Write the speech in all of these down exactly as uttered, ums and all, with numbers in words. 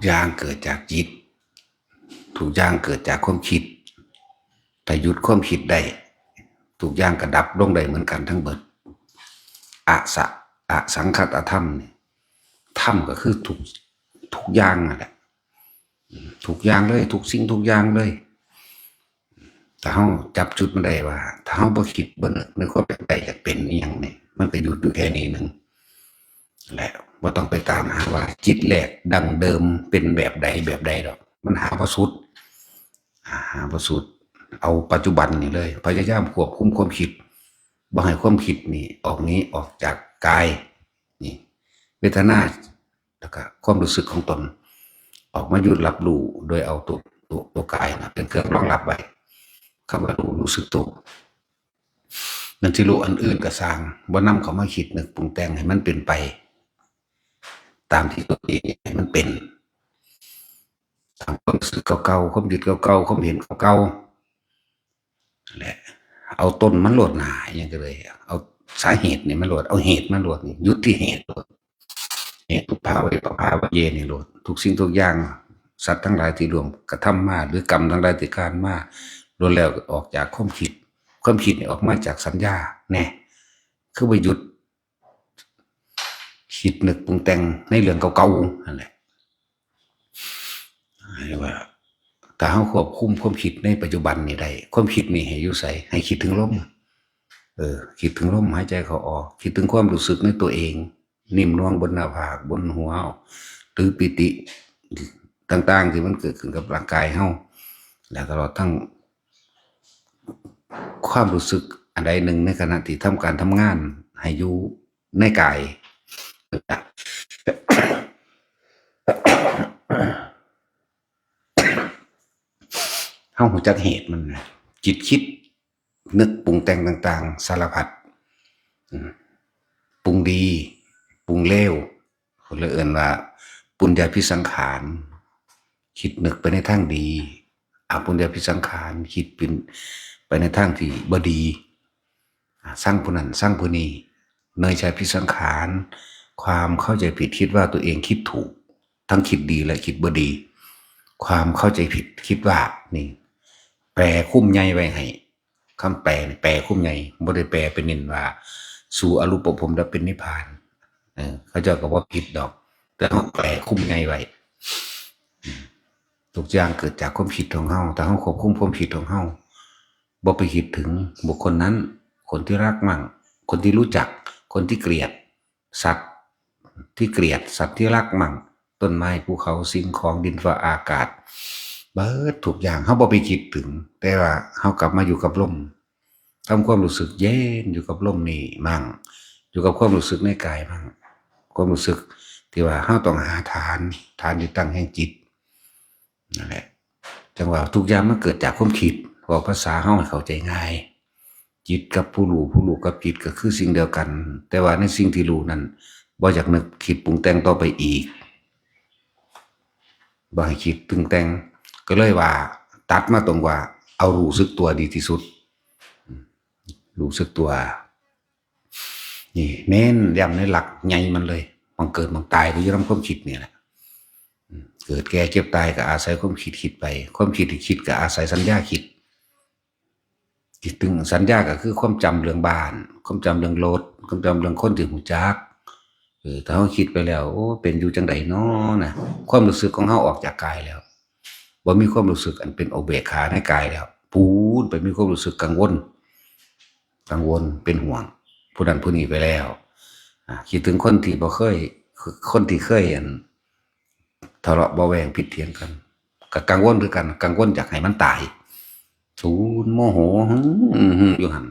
อย่างเกิดจากจิต ทุกอย่างเกิดจากความคิด ถ้าหยุดความคิดได้ ทุกอย่างก็ดับลงได้เหมือนกันทั้งเบิด อสะ อสังขตธรรมนี่ ธรรมก็คือทุก ทุกอย่างนั่นแหละ ทุกอย่างเลย ทุกสิ่งทุกอย่างเลย ถ้าเฮาจับจุดมันได้ว่า ถ้าเฮาบ่คิดบ่นึกในความอยากได้อยากเป็นอีหยังนี่ มันก็หยุดอยู่แค่นี้หนึ่ง และบ่ต้องไปตามหาว่าจิตแรกดั้งเดิมเป็นแบบใดแบบใดดอก มันหาบ่สุด หาบ่สุด เอาปัจจุบันนี่เลย พยายามควบคุมความคิด บ่ให้ความคิดนี่ออกหนีออกจากกาย นี่ เวทนา แล้วก็ความรู้สึกของตน ออกมาหยุดรับรู้ โดยเอาตัว ตัว ตัวกายนะเป็นเครื่องรองรับไว้ คำว่ารู้ รู้สึกตัว นั่นสิรู้ อันอื่นก็ซ่าง บ่นำเข้ามาคิดนึกปรุงแต่งให้มันเป็นไป ตามที่ตัวเองให้มันเป็น ตามความรู้สึกเก่าๆ ความยึดเก่าๆ ความเห็นเก่าๆ และเอาต้นมันโลดหนา อย่างก็เลย เอาสาเหตุนี่มันโลด เอาเหตุมันโลดนี่ หยุดที่เหตุโลด เหตุภาเวปภาเวนี่โลด ทุกสิ่งทุกอย่าง สัตว์ทั้งหลายที่ร่วมกระทำมา หรือกรรมทั้งหลายที่ผ่านมา ล้วนแล้วออกจากความคิด ความคิดนี่ออกมาจากสัญญา แน่ คือไปหยุด คิดนึกปรุงแต่งในเรื่องเก่าๆ นั่นแหละ เรียกว่า ถ้าเฮาควบคุมความคิดในปัจจุบันนี่ได้ ความคิดนี่ให้อยู่ไส ให้คิดถึงลม เออ คิดถึงลมหายใจเข้าออก คิดถึงความรู้สึกในตัวเอง นิ่มนวลบนหน้าผาก บนหัว หรือปีติต่างๆ ที่มันเกิดขึ้นกับร่างกายเฮา และตลอดทั้งความรู้สึกอันใดหนึ่งในขณะที่ทำการทำงานให้อยู่ในกาย เฮารู้จักเหตุมันนะ จิตคิด นึกปรุงแต่งต่างๆ สารพัด อืม ปรุงดี ปรุงเลว เพิ่นเลยเอิ้นว่า ปุญญาภิสังขาร คิดนึกไปในทางดี อปุญญาภิสังขาร คิดเป็นไปในทางที่บ่ดี อ่า ซังผู้นั้น ซังผู้นี้ เนยชาภิสังขาร ความเข้าใจผิดคิดว่าตัวเองคิดถูก ทั้งคิดดีและคิดบ่ดี ความเข้าใจผิดคิดว่า นี่ แปลคุมใหญ่ไว้ให้ คำแปลนี่แปลคุมใหญ่ บ่ได้แปลไปเน้นว่า สู่อรูปภพแล้วเป็นนิพพาน เออ เขาเจ้าก็บ่ผิดดอก แต่เฮาแปลคุมใหญ่ไว้ อืม ทุกอย่างเกิดจากความคิดของเฮา ถ้าเฮาควบคุมความคิดของเฮา บ่ไปคิดถึงบุคคลนั้น คนที่รักมั่ง คนที่รู้จัก คนที่เกลียด สัตว์ที่เกลียด สัตว์ที่รักมั่ง ต้นไม้ ภูเขา สิ่งของ ดินฟ้าอากาศ เบิดทุกอย่าง เฮาบ่ไปคิดถึง แต่ว่าเฮากลับมาอยู่กับลม ทำความรู้สึกเย็นอยู่กับลมนี่มั่ง อยู่กับความรู้สึกในกายมั่ง ความรู้สึกที่ว่าเฮาต้องหาฐาน ฐานที่ตั้งแห่งจิต นั่นแหละ จังว่าทุกอย่างมันเกิดจากความคิด เว้าภาษาเฮาให้เข้าใจง่าย จิตกับผู้รู้ ผู้รู้กับจิตก็คือสิ่งเดียวกัน แต่ว่าในสิ่งที่รู้นั้น บ่อยากนึกคิดปรุงแต่งต่อไปอีก บ่ให้คิดปรุงแต่ง ก็เลยว่า ตัดมาตรงว่า เอารู้สึกตัวดีที่สุด อืม รู้สึกตัว นี่ เน้นย้ำในหลักใหญ่มันเลย หม่องเกิดหม่องตายก็อยู่นำความคิดนี่แหละ อืม เกิดแก่เจ็บตายก็อาศัยความคิดคิดไป ความคิดที่คิดก็อาศัยสัญญาคิด คิดถึงสัญญาก็คือความจำเรื่องบ้าน ความจำเรื่องรถ ความจำเรื่องคนที่รู้จัก เออ ถ้าเฮาคิดไปแล้ว โอ้ เป็นอยู่จังใดน้อนะ ความรู้สึกของเฮาออกจากกายแล้ว บ่มีความรู้สึกอันเป็นอุเบกขาในกายแล้ว ปูนไปมีความรู้สึกกังวล กังวล เป็นห่วง ผู้นั้นผู้นี้ไปแล้ว อ่า คิดถึงคนที่บ่เคย คนที่เคย อัน ทะเลาะเบาะแว้งผิดเถียงกัน ก็กังวลคือกัน กังวลอยากให้มันตาย ศูนย์โมโห หึ่มๆ อยู่หั่น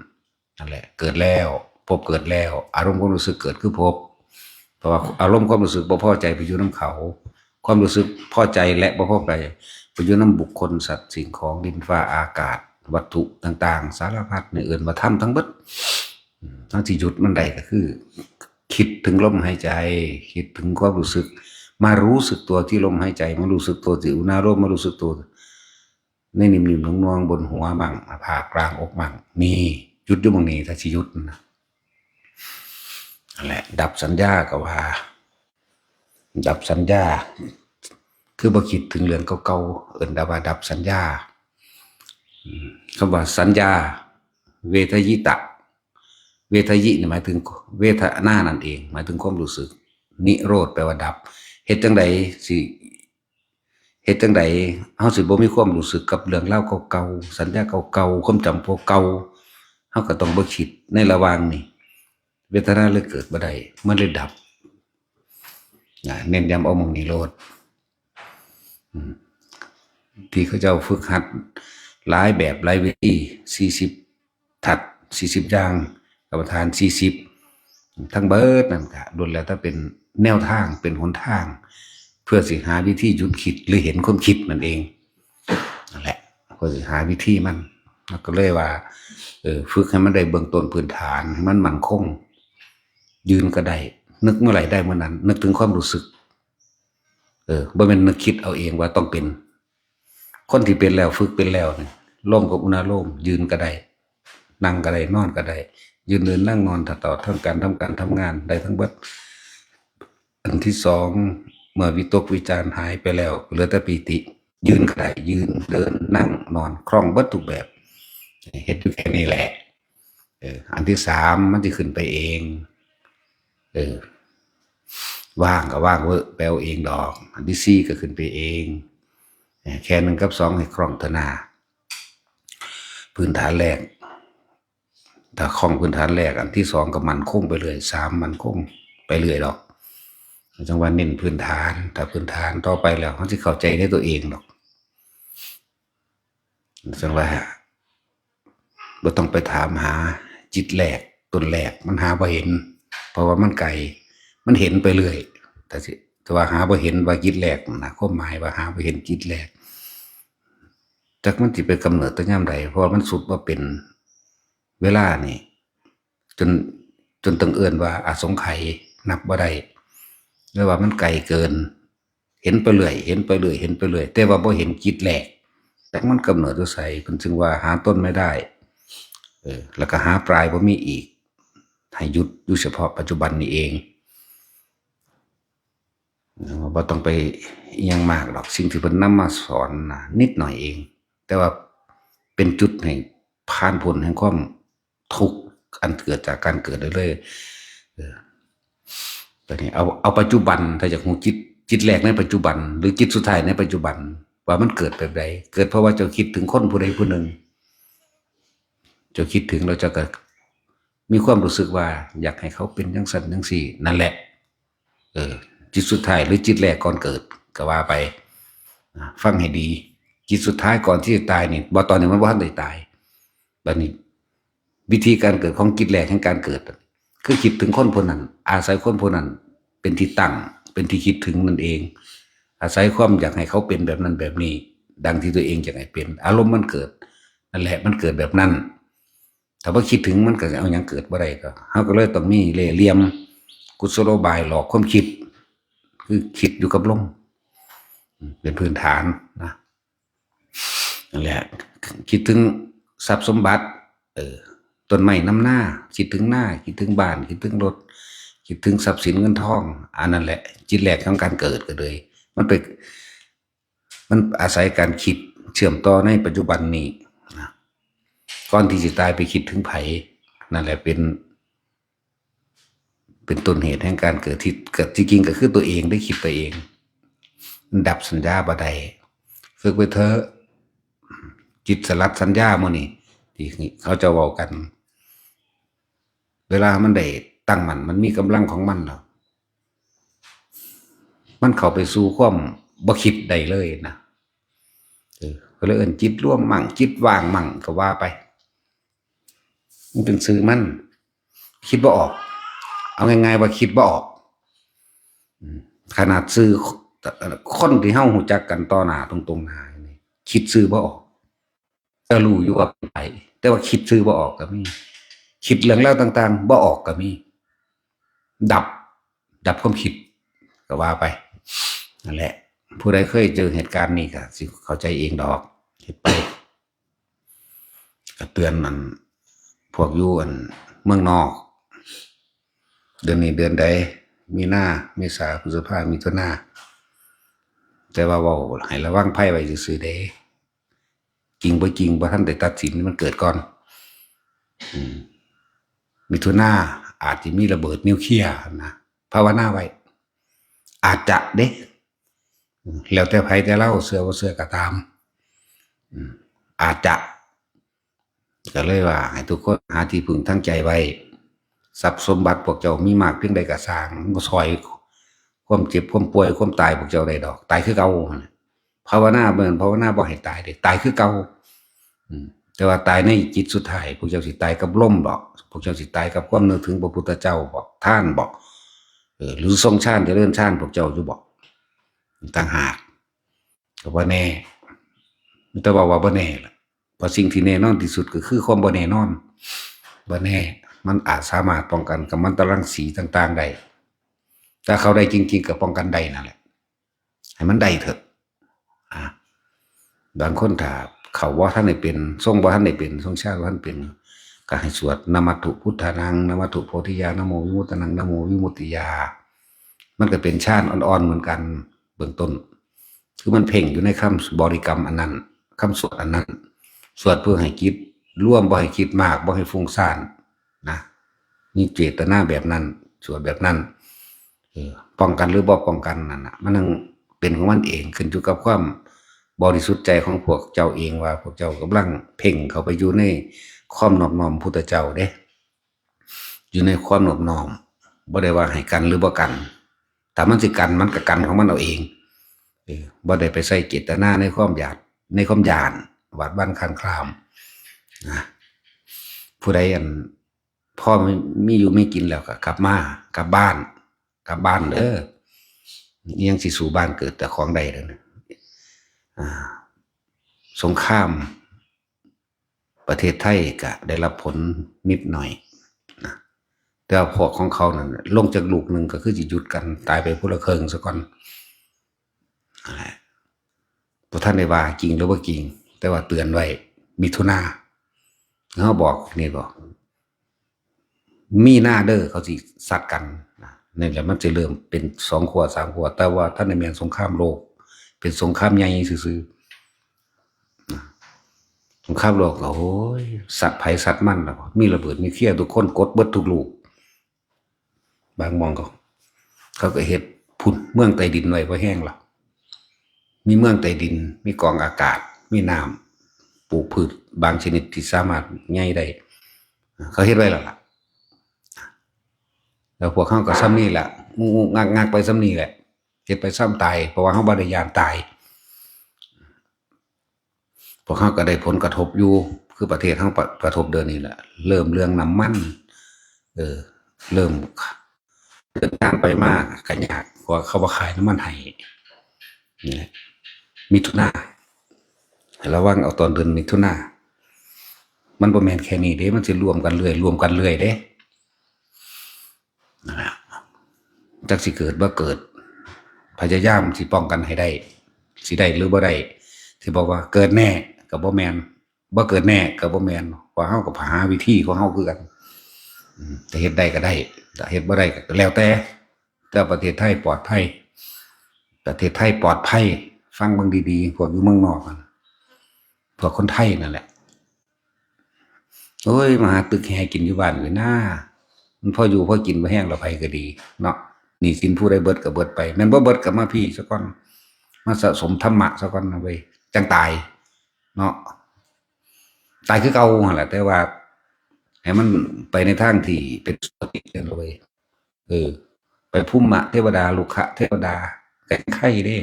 นั่นแหละ เกิดแล้ว ภพเกิดแล้ว อารมณ์ความรู้สึกเกิดคือภพ เพราะว่าอารมณ์ความรู้สึกบ่พอใจไปอยู่นำเขา ความรู้สึกพอใจและบ่พอใจไปอยู่นำบุคคล สัตว์ สิ่งของ ดินฟ้าอากาศ วัตถุต่างๆ สารพัด นี่เอิ้นว่าธรรมทั้งเบิด อืม ทั้งที่หยุดมันได้ก็คือ คิดถึงลมหายใจ คิดถึงความรู้สึก มารู้สึกตัวที่ลมหายใจ มารู้สึกตัวที่อุณาโลม มารู้สึกตัว ในนิ่มๆ นวลๆ บนหัวมั่ง ผ่ากลางอกมั่ง นี่ หยุดอยู่หม่องนี้ ถ้าสิหยุดนะ นั่นแหละ ดับสัญญาก็ว่า ดับสัญญา คือบ่คิดถึงเรื่องเก่าๆ เอิ้นแต่ว่าดับสัญญา อืม คำว่าสัญญา เวทยิตะ เวทยินี่หมายถึงเวทนานั่นเอง หมายถึงความรู้สึก นิโรธแปลว่าดับ เฮ็ดจั่งใดสิ เฮ็ดจั่งใดเฮาสิบ่มีความรู้สึกกับเรื่องราวเก่าๆ สัญญาเก่าๆ ความจำพวกเก่า เฮาก็ต้องบ่คิดในระหว่างนี้ เวทนาเลยเกิดบ่ได้ มันเลยดับ นะ เน้นย้ำเอาหม่องนี้โลด อืม ที่เขาเจ้าฝึกหัดหลายแบบหลายวิธี สี่สิบ ทัศน์ สี่สิบ อย่าง กรรมฐาน สี่สิบ ทั้งเบิดนั่นก็ล้วนแล้วแต่เป็นแนวทาง เป็นหนทาง เพื่อสิหาวิธีหยุดคิดหรือเห็นความคิดนั่นเอง นั่นแหละ เพื่อสิหาวิธีมัน แล้วก็เลยว่า เออ ฝึกให้มันได้เบื้องต้นพื้นฐาน ให้มันมั่นคง ยืนก็ได้ นึกเมื่อไหร่ได้เมื่อนั้น นึกถึงความรู้สึก เออ บ่แม่นนึกคิดเอาเองว่าต้องเป็น คนที่เป็นแล้ว ฝึกเป็นแล้วเนี่ย ลมกับอุณาโลม ยืนก็ได้ นั่งก็ได้ นอนก็ได้ ยืนเดินนั่งนอน ตลอดทั้งการทำการทำงาน ได้ทั้งเบิด อันที่สอง เมื่อวิตกวิจารหายไปแล้ว เหลือแต่ปีติ ยืนก็ได้ ยืน เดิน นั่ง นอน คล่องเบิดทุกแบบ เฮ็ดอยู่แค่นี้แหละ เออ อันที่สาม มันสิขึ้นไปเอง เออ ว่างก็ว่างเว้อ ไปเอาเองดอก อันที่สี่ ก็ขึ้นไปเอง เออ แค่หนึ่งกับสองให้คล่องเถอะนา พื้นฐานแรก ถ้าคล่องพื้นฐานแรก อันที่สองก็มั่นคงไปเรื่อย สาม มั่นคงไปเรื่อยดอก จั่งว่าเน้นพื้นฐาน ถ้าพื้นฐานต่อไปแล้ว มันสิเข้าใจในตัวเองดอก จั่งว่า บ่ต้องไปถามหาจิตแรก ต้นแรก มันหาบ่เห็น เพราะว่ามันไกล มันเห็นไปเรื่อย แต่สิ แต่ว่าหาบ่เห็นว่าจิตแรกนะ ความหมายว่าหาบ่เห็นจิตแรก จักมันสิไปกำเนิดแต่ยามใด เพราะว่ามันสุดบ่เป็น เวลานี่ จน จนต้องเอิ้นว่าอสงไขย นับบ่ได้ หรือว่ามันไกลเกิน เห็นไปเรื่อย เห็นไปเรื่อย เห็นไปเรื่อย แต่ว่าบ่เห็นจิตแรก แต่มันกำเนิดอยู่ไส เพิ่นจึงว่าหาต้นไม่ได้ เออ แล้วก็หาปลายบ่มีอีก ให้หยุดอยู่เฉพาะปัจจุบันนี้เอง บ่ต้องไปอิหยังมากดอก สิ่งที่เพิ่นนำมาสอนน่ะ นิดหน่อยเอง แต่ว่าเป็นจุดให้ผ่านพ้นแห่งความทุกข์อันเกิดจากการเกิดได้เลย เออ ตอนนี้เอา เอาปัจจุบัน ถ้าอยากรู้จิต จิตแรกในปัจจุบัน หรือจิตสุดท้ายในปัจจุบัน ว่ามันเกิดแบบใด เกิดเพราะว่าเจ้าคิดถึงคนผู้ใดผู้หนึ่ง เจ้าคิดถึงแล้วเจ้าก็มีความรู้สึกว่าอยากให้เขาเป็นจั่งซั้นจั่งซี้ นั่นแหละ เออ จิตสุดท้ายหรือจิตแรกก่อนเกิดก็ว่าไป อ่ะ ฟังให้ดี จิตสุดท้ายก่อนที่จะตายนี่ บ่ ตอนนี้มันบ่ทันได้ตาย บัดนี้ วิธีการเกิดของจิตแรกแห่งการเกิด คือคิดถึงคนผู้นั้น อาศัยคนผู้นั้นเป็นที่ตั้ง เป็นที่คิดถึงนั่นเอง อาศัยความอยากให้เขาเป็นแบบนั้นแบบนี้ ดังที่ตัวเองอยากให้เป็น อารมณ์มันเกิด นั่นแหละ มันเกิดแบบนั้น ถ้าบ่คิดถึงมันก็เอาหยังเกิดบ่ได้ ก็ เฮาก็เลยต้องมีเล่ห์เหลี่ยม กุศโลบายหลอกความคิด คือคิดอยู่กับลม เป็นพื้นฐานนะ นั่นแหละ คิดถึงทรัพย์สมบัติ เออ ต้นไม้นำนา คิดถึงนา คิดถึงบ้าน คิดถึงรถ คิดถึงทรัพย์สินเงินทอง อันนั้นแหละ จิตแรกของการเกิดก็เลย มันไป มันอาศัยการคิดเชื่อมต่อในปัจจุบันนี้นะ ก่อนที่สิตายไปคิดถึงไผ นั่นแหละเป็น เป็นต้นเหตุแห่งการเกิด ที่เกิดที่จริงก็คือตัวเองได้คิดไปเอง มันดับสัญญาบ่ได้ ฝึกไปเถอะ จิตสลัดสัญญาหมู่นี้ ที่เขาเจ้าเว้ากัน เวลามันได้ตั้งมั่น มันมีกำลังของมันแล้ว มันเข้าไปสู่ความบ่คิดได้เลยนะ เออ ก็เลยเอิ้นจิตรวมมั่ง จิตว่างมั่งก็ว่าไป มันเป็นชื่อมัน คิดบ่ออก เอาง่ายๆว่าคิดบ่ออก อืม ขนาดชื่อคนที่เฮารู้จักกันต่อหน้าตรงๆหน้านี่ คิดชื่อบ่ออก แต่รู้อยู่ว่าเป็นไผ แต่ว่าคิดชื่อบ่ออกก็มี คิดเรื่องราวต่างๆบ่ออกก็มี ดับ ดับความคิด ก็ว่าไป นั่นแหละ ผู้ใดเคยเจอเหตุการณ์นี้ก็สิเข้าใจเองดอก เฮ็ดไป ก็เตือนอัน พวกอยู่อันเมืองนอก เดือนนี้เดือนใด มีนา เมษา พฤษภา มิถุนา แต่ว่าเว้าให้ระวังภัยไว้ซื่อๆเด้ จริงบ่จริงบ่ทันได้ตัดสิน มันเกิดก่อน อืม มิถุนาอาจสิมีระเบิดนิวเคลียร์นะ ภาวนาไว้ อาจจะเด้ อืม แล้วแต่ไผแต่ลาว เชื่อบ่เชื่อก็ตาม อืม อาจจะ ก็เลยว่าให้ทุกคนหาที่พึ่งทางใจไว้ ทรัพย์สมบัติพวกเจ้ามีมากเพียงใดก็ซ่าง มันบ่ซ่อยความเจ็บความป่วยความตายพวกเจ้าได้ดอก ตายคือเก่าหั่นน่ะ ภาวนาเบิ่ง ภาวนาบ่ให้ตายเด้ ตายคือเก่า อืม แต่ว่าตายในจิตสุดท้าย พวกเจ้าสิตายกับลมบ่ พวกเจ้าสิตายกับความนึกถึงพระพุทธเจ้าบ่ ทานบ่ เออ หรือทรงฌานเจริญฌานพวกเจ้าอยู่บ่ ต่างหาก ก็บ่แน่ แต่ว่า ว่าบ่แน่ล่ะ เพราะสิ่งที่แน่นอนที่สุดก็คือความบ่แน่นอน บ่แน่ มันอาจสามารถป้องกันกัมมันตรังสีต่างๆได้ ถ้าเข้าได้จริงๆก็ป้องกันได้นั่นแหละ ให้มันได้เถอะ อ่ะ บางคนถ้าเข้าบ่ทันได้เป็น ทรงบ่ทันได้เป็น ทรงฌานบ่ทันเป็น ก็ให้สวด นะมัตถุพุทธานัง นะมัตถุโพธิยา นะโมวิมุตตานัง นะโมวิมุตติยา มันก็เป็นฌานอ่อนๆเหมือนกัน เบื้องต้น คือมันเพ่งอยู่ในคำบริกรรมอันนั้น คำสวดอันนั้น สวดเพื่อให้จิตรวม บ่ให้คิดมาก บ่ให้ฟุ้งซ่านนะ มีเจตนาแบบนั้น สวดแบบนั้น เออ ป้องกันหรือบ่ป้องกันนั่นน่ะ มันยังเป็นของมันเอง ขึ้นอยู่กับความบริสุทธิ์ใจของพวกเจ้าเอง ว่าพวกเจ้ากำลังเพ่งเข้าไปอยู่ในความนอบน้อมพุทธเจ้าเด้ อยู่ในความนอบน้อม บ่ได้ว่าให้กันหรือบ่กัน ถ้ามันสิกัน มันก็กันของมันเอาเอง เออ บ่ได้ไปใส่เจตนาในความอยาก ในความย้าน หวาดหวั่นคลานคลาม นะ ผู้ใดอัน พอมีอยู่มีกินแล้วก็กลับมา กลับบ้าน กลับบ้านเด้อ อิหยังสิสู้บ้านเกิดเจ้าของได้เด้อนะ อ่า สงคราม ประเทศไทยก็ได้รับผลนิดหน่อยนะ แต่ว่าพวกของเขานั่นน่ะ ลงจากลูกหนึ่งก็คือสิหยุดกัน ตายไปผู้ละครึ่งซะก่อน นั่นแหละ บ่ทันได้ว่าจริงหรือบ่จริง แต่ว่าเตือนไว้ มิถุนา เฮาบอกนี่บ่ มีนาเด้อ เขาสิซัดกันนะ นี่แหละมันสิเริ่มเป็นสองขั้วสามขั้ว แต่ว่าทันได้แม่นสงครามโลก เป็นสงครามใหญ่ซื่อๆนะ สงครามโลกก็ โอ้ย ซัดไผซัดมันล่ะ มีระเบิดนิวเคลียร์ ทุกคนกดเบิดทุกลูก บางหม่องก็ เขาก็เฮ็ดพุ้นเมืองใต้ดินไว้พอแฮงล่ะ มีเมืองใต้ดิน มีกองอากาศ มีน้ำ ปลูกพืชบางชนิดที่สามารถใหญ่ได้ เขาเฮ็ดไว้แล้วล่ะ แล้วพวกเฮาก็ส่ำนี้แหละ งุกๆงักๆไปส่ำนี้แหละ เฮ็ดไปส่ำตาย เพราะว่าเฮาบ่ได้ย้านตาย พวกเฮาก็ได้ผลกระทบอยู่ คือประเทศเฮาประ กระทบเดือนนี้แหละ เริ่มเรื่องน้ำมัน เออ เริ่มเดินทางไปมาก็ยาก เพราะว่าเขาบ่ขายน้ำมันให้ นี่แหละ มิถุนา ให้ระวังเอาตอนเดือนมิถุนา มันบ่แม่นแค่นี้เด้ มันสิรวมกันเรื่อย รวมกันเรื่อยเด้ นั่นแหละ จักสิเกิดบ่เกิด พยายามสิป้องกันให้ได้ สิได้หรือบ่ได้ สิบอกว่าเกิดแน่ก็บ่แม่น บ่เกิดแน่ก็บ่แม่น ว่าเฮาก็หาวิธีของเฮาคือกัน อืม แต่เฮ็ดได้ก็ได้ แต่เฮ็ดบ่ได้ก็แล้วแต่ แต่ประเทศไทยปลอดภัย ประเทศไทยปลอดภัย ฟังเบิ่งดีๆ พวกอยู่เมืองนอกนั่น พวกคนไทยนั่นแหละ โอ้ย มาหาตึกแฮกินอยู่บ้านเลยนะ มันพออยู่พอกินบ่แฮงแล้ว ไผก็ดีเนาะ หนี้สินผู้ใดเบิดก็เบิดไป แม่นบ่เบิดก็มาพี้ซะก่อน มาสะสมธรรมะซะก่อนนะเว้ย จั่งตายเนาะ ตายคือเก่าหั่นแหละ แต่ว่าให้มันไปในทางที่เป็นสุคติกันเว้ย เออ ไปภูมิเทวดา รุกขเทวดา ก็ยังไคเด้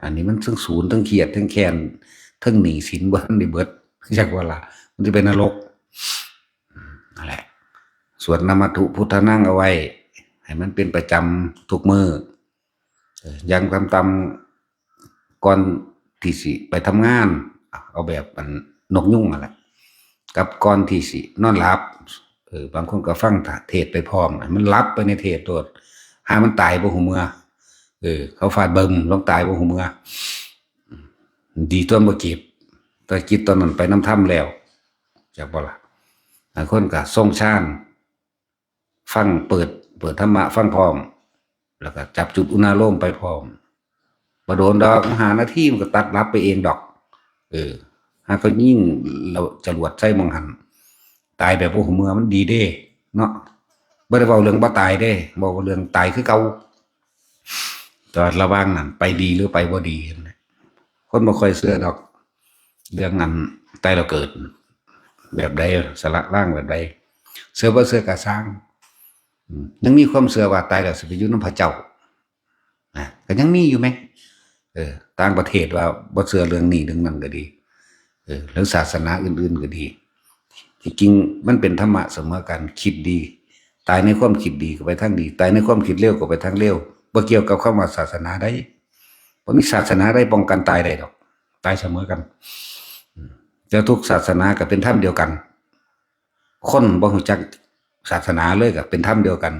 อันนี้มันทั้งสูน ทั้งเครียด ทั้งแค้น ทั้งหนี้สินบ่ทันได้เบิด จักว่าล่ะ มันสิไปนรก นั่นแหละ สวดนะมัตถุพุทธานังเอาไว้ ให้มันเป็นประจำทุกมื้อ เออ อย่างต่ำๆ ก่อนที่สิไปทำงาน เอาแบบอันนกยูงนั่นแหละ กับก่อนที่สินอนหลับ เออ บางคนก็ฟังเทศน์ไปพร้อม ให้มันหลับไปในเทศน์โลด หามันตายบ่ฮู้เมื่อ เออ เขาฟาดบึ้มลงตายบ่ฮู้เมื่อ ดีตอนบ่เจ็บ แต่จิตตอนนั้นไปนำธรรมแล้ว จักบ่ล่ะ บางคนก็ทรงฌาน ฟัง เปิด เปิดธรรมะฟังพร้อม แล้วก็จับจุดอุณาโลมไปพร้อม บ่โดนดอก ห้านาทีมันก็ตัดหลับไปเองดอก เออ หากเขายิงแล้วจรวดใส่หม่องหั่น ตายแบบบ่ฮู้เมื่อมันดีเด้ เนาะ บ่ได้เว้าเรื่องบ่ตายเด้ เว้าเรื่องตายคือเก่า แต่ระหว่างนั้นไปดีหรือไปบ่ดีนั่นแหละ คนบ่ค่อยเชื่อดอก เรื่องอันตายแล้วเกิด แบบใด สละร่างแบบใด เชื่อบ่เชื่อก็ซ่าง อืม ยังมีความเชื่อว่าตายแล้วสิไปอยู่นำพระเจ้า นะ ก็ยังมีอยู่แหม เออ ต่างประเทศว่าบ่เชื่อเรื่องนี้เรื่องนั้นก็ดี เออ เรื่องศาสนาอื่นๆก็ดี ที่จริงมันเป็นธรรมะเสมอกัน คิดดี ตายในความคิดดีก็ไปทางดี ตายในความคิดเลวก็ไปทางเลว บ่เกี่ยวกับคำว่าศาสนาใด บ่มีศาสนาใดป้องกันตายได้ดอก ตายเสมอกัน อืม แต่ทุกศาสนาก็เป็นธรรมเดียวกัน คนบ่รู้จักศาสนาเลยก็เป็นธรรมเดียวกัน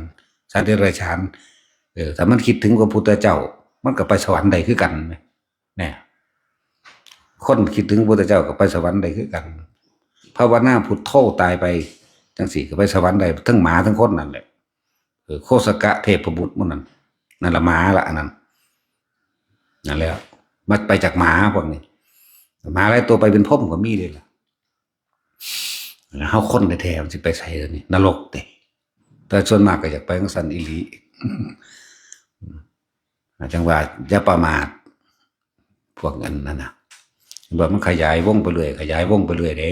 สัตว์เดรัจฉาน เออ ถ้ามันคิดถึงพระพุทธเจ้า มันก็ไปสวรรค์ได้คือกัน เนี่ย คนคิดถึงพระพุทธเจ้าก็ไปสวรรค์ได้คือกัน ภาวนาพุทโธตายไปจังซี่ก็ไปสวรรค์ได้ ทั้งหมาทั้งคนนั่นแหละ เออ โคสกะเทพบุตรหมู่นั้น นั่นละหมาละอันนั้น นั่นแหละ มาไปจากหมาพวกนี้ หมาหลายตัวไปเป็นพรหมก็มีเลยล่ะ แล้วเฮาคนแท้ๆมันสิไปไสเดี๋ยวนี้ นรกเด้ แต่ส่วนมากก็อยากไปจั่งซั้นอีหลี จั่งว่าอย่าประมาท พวกอันนั้นน่ะ ว่ามันขยายวงไปเรื่อย ขยายวงไปเรื่อยเด้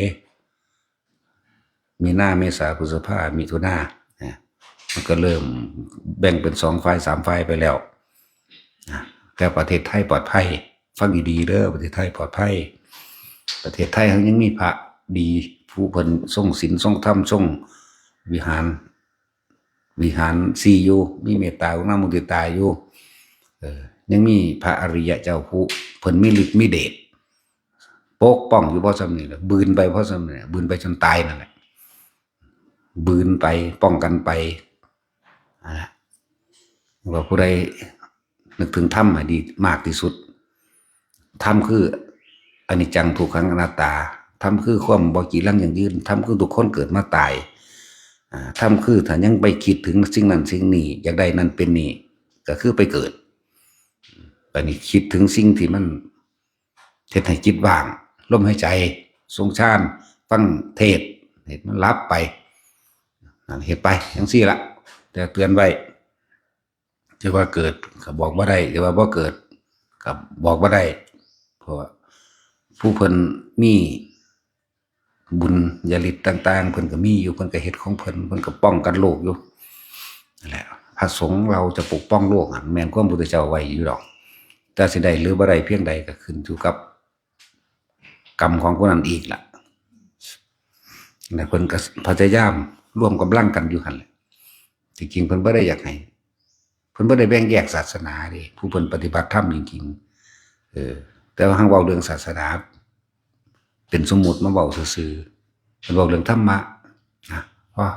มีนา เมษา พฤษภา มิถุนา นะ มันก็เริ่มแบ่งเป็นสองฝ่ายสามฝ่ายไปแล้ว นะ แต่ประเทศไทยปลอดภัย ฟังดีๆเด้อ ประเทศไทยปลอดภัย ประเทศไทยเฮายังมีพระดี ผู้เพิ่นทรงศีลทรงธรรม ทรงวิหาร วิหารสี่อยู่ มีเมตตากรุณามุทิตาอยู่ เออ ยังมีพระอริยะเจ้าผู้เพิ่นมีฤทธิ์มีเดช ปกป้องอยู่พอส่ำนี้แหละ บืนไปพอส่ำนี้แหละ บืนไปจนตายนั่นแหละ บืนไป ป้องกันไป อ่า ว่าผู้ใดนึกถึงธรรมให้ดีมากที่สุด ธรรมคืออนิจจัง ทุกขัง อนัตตา ธรรมคือความบ่จีรังยั่งยืน ธรรมคือทุกคนเกิดมาตาย อ่า ธรรมคือถ้ายังไปคิดถึงสิ่งนั้นสิ่งนี้ อยากได้นั่นเป็นนี่ ก็คือไปเกิด ไปนี่คิดถึงสิ่งที่มันเฮ็ดให้จิตว่าง ลมหายใจ ทรงฌาน ฟังเทศน์ เฮ็ดมันหลับไป นั่นเฮ็ดไปจั่งซี้ละ แต่เตือนไว้ จะว่าเกิดก็บอกบ่ได้ จะว่าบ่เกิดก็บอกบ่ได้ เพราะว่าผู้เพิ่นมีบุญญาฤทธิ์ต่างๆ เพิ่นก็มีอยู่ เพิ่นก็เฮ็ดของเพิ่น เพิ่นก็ป้องกันโลกอยู่ นั่นแหละ พระสงฆ์เราจะปกป้องโลกอะ แม่นความพุทธเจ้าไว้อยู่ดอก แต่สิได้หรือบ่ได้เพียงใดก็ขึ้นอยู่กับกรรมของผู้นั้นอีกล่ะ และเพิ่นก็พยายามรวมกำลังกันอยู่หั่นแหละ ที่จริงเพิ่นบ่ได้อยากให้ เพิ่นบ่ได้แบ่งแยกศาสนาเด้ ผู้เพิ่นปฏิบัติธรรมจริงๆ เออ แต่ว่าหั้นเว้าเรื่องศาสนา เป็นสมมุติมาเว้าซื่อๆ เพิ่นเว้าเรื่องธรรมะนะ ว่า